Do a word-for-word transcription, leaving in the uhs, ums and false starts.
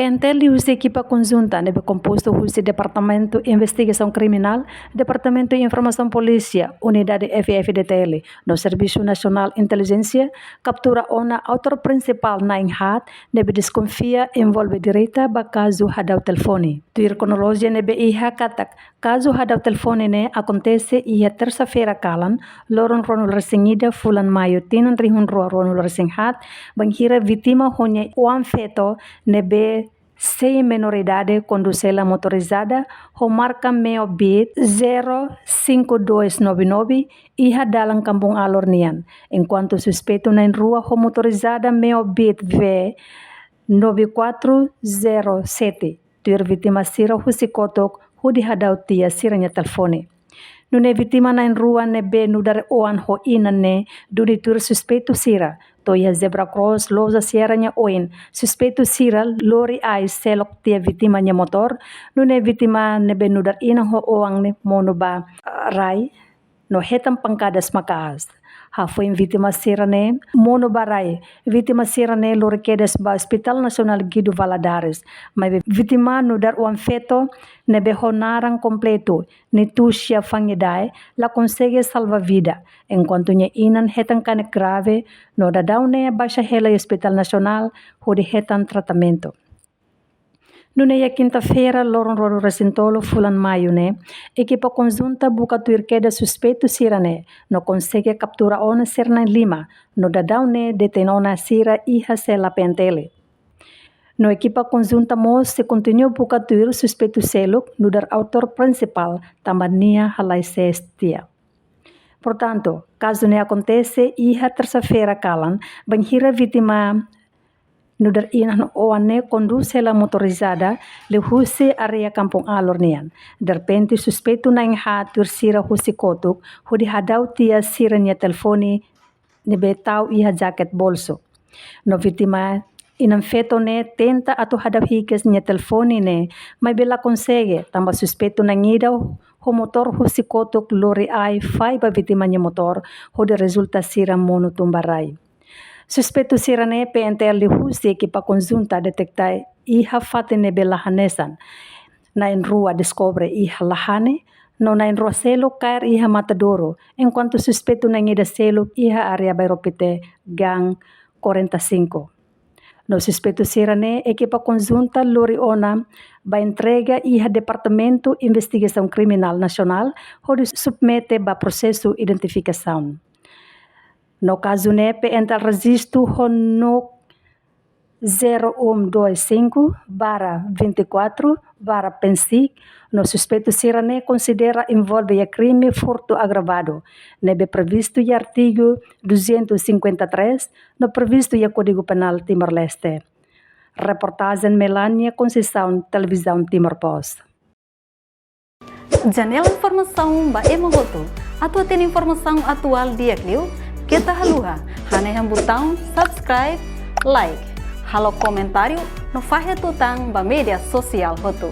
PNTL liuhusi ekipa konjunta ne'ebé kompostu husi Departamentu Investigasaun Kriminál, Departamentu Informasaun Polísia, Unidade F-FDTL, no Servisu Nasionál Intelijénsia, kaptura ona autór prinsipál na'in-haat ne'ebé deskonfia envolve direta ba kazu hadau telefone. Tuir kronolojia ne'ebé iha katak kazu hadau telefone ne'e akontese iha tersa-feira kalan, loron ruanulu-resin-ida fulan Maiu tinan rihun rua ruanulu-resin-haat, bainhira vítima ho nia oan feto ne'ebé sei menoridade konduz sela motorizada ho marka Meo Beat zero cinco dois nove nove iha dalan Kampung Alor nian, enkuantu suspeitu na'in-rua ho motorizada Meo Beat V nove quatro zero sete. Tuir vítima sira husi kotuk hodi hadau tiha sira-nia telefone. Nune'e vítima na'in-rua ne'ebé nu'udar oan ho inan ne'e duni tuir suspeitu sira to'o iha zebra cross loja Sierra nia oin. Suspeitu sira lori ai selok tiha vítima nia motór. Nune'e vítima ne'ebé nu'udar inan ho oan ne'e monu ba, ah, rai no hetan pankadas maka'as. Hafoin vítima sira-ne'e monu ba rai, vítima sira-ne'e lori kedas ba Hospital Nasionál Guido Valadares. Maibé vítima nu'udar oan feto ne'ebé ho naran kompletu Nitucia Fangidae la konsege salva vida, enkuantu nia inan hetan kanek grave no daudaun ne'e baixa hela iha Hospital Nasionál hodi hetan tratamentu. Nune'e iha kinta-feira, loron ruanulu-resin-tolu fulan Maiu ne'e, ekipa konjunta buka tuir kedas suspeitu sira-ne'e no konsege kaptura ona sira na'in-lima, no daudaun ne'e detein ona sira iha sela PNTL. No ekipa konjunta mós sei kontinua buka tuir suspeitu seluk nu'udar autór prinsipál tanba nia halai sees tiha. Portantu, kazu ne'e akontese iha tersa-feira kalan, bainhira vítima nu'udar inan ho oan ne'e konduz sela motorizada liuhusi área Kampung Alor nian. Derrepente suspeitu na'in-haat tuir sira husi kotuk hodi hadau tiha sira-nia telefone ne'ebé tau iha jaket bolsu. No vítima inan feto ne'e tenta atu hadau hikas nia telefone ne'e, maibé la konsege, tanba suspeitu na'in-ida ho motór husi kotuk lori ai fahe ba vítima nia motór, hodi rezulta sira monu tun ba rai. Suspeitu sira-ne'e PNTL liuhusi ekipa konjunta deteta iha fatin ne'ebé la hanesan. Na'in-rua deskobre iha Lahane, no na'in-rua seluk kaer iha Matadouro, enkuantu suspeitu na'in-ida seluk iha área Bairro Pité, gang quarenta e cinco. No suspeitu sira-ne'e ekipa konjunta lori ona ba entrega iha Departamentu Investigasaun Kriminál Nasionál hodi submete ba prosesu identifikasaun. No kazu ne'e PNTL rejistu ho NUC zero um dois cinco barra vinte e quatro barra PNSIC, no suspeitu sira-ne'e konsidera envolve iha krime furtu agravadu ne'ebé previstu iha artigu duzentos e cinquenta e três, no previstu iha Kódigu Penál Timor-Leste. Reportajen Melania Conceição, Televizaun Timor Post. Janela informasaun ba ema hotu. Atu hatene informasaun atuál di'ak liu, keta haluha hanehan butaun subscribe, like, halo komentáriu no fahe tutan ba média sosiál hotu.